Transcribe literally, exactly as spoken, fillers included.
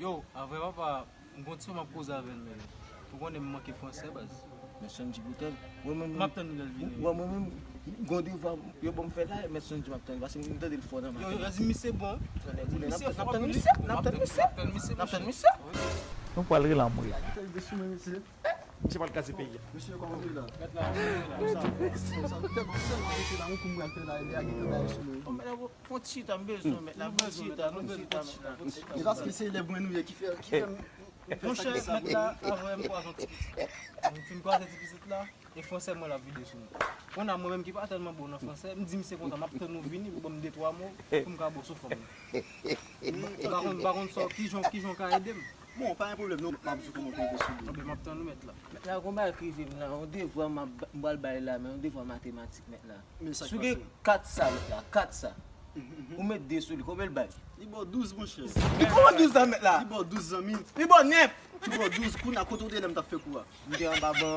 Yo, avè papa, m gon ti fanm ap koze avè l, men ou konnen m manke fransè, baz. Mèt Sonji Bouton. Mwen menm, m ap tann li lè l vini. Mwen menm, m gon devwa yo ban m fè la, Mèt Sonji m ap tann li, paske m tande l fò nan maten. Yo, yo di misye bon. Misye fò, n ap tann misye, n ap tann misye. N ap tann misye. Nou pral rele anmwe. Misye pral kraze peyi a. Mesye, kòman nou ye la? Sa, sa, tèlman, tèlman mesye la, yon kou m pral fè la, e a gen bagay sou mwen. Bon, men la, fon ti chita, m bezwen mèt la, fon ti chita, fon ti chita, mèt la, fon ti chita. E paske se lè mwen nou ye ki fè, ki fè m, m fè sa ki sa. Monchè, mèt la, avè m kwaze yon ti pitit. M fin kwaze ti pitit la, e fransè mwen l ap vide sou mwen. Kounye a mwen menm ki pa tèlman bon nan fransè, m di misye konsa, m ap tann ou vini pou ban m de twa mo, pou m ka ba w sou fanm nan. M pa konn, m pa konn sa, kijan, kijan w ka ede m. Bon, pa gen pwoblèm, non, m ap di w kòman pou rive sou li. Anben, m ap tann ou, mèt la. Mèt la, gon bagay k rive m la, yon devwa m ap, m pral bay la, men yon devwa matematik, mèt la. Men sa k pase? Si w gen kat sa, mèt la, kat sa. Ou met de sou li, konbyen l bay? Li ba w douz, monchè. Li kòman douz la, mèt la? Li ba w douz, zanmi. Li ba w nèf. Li ba w douz, kounye a kote w te lè m t ap fè kou a? M te anba ban.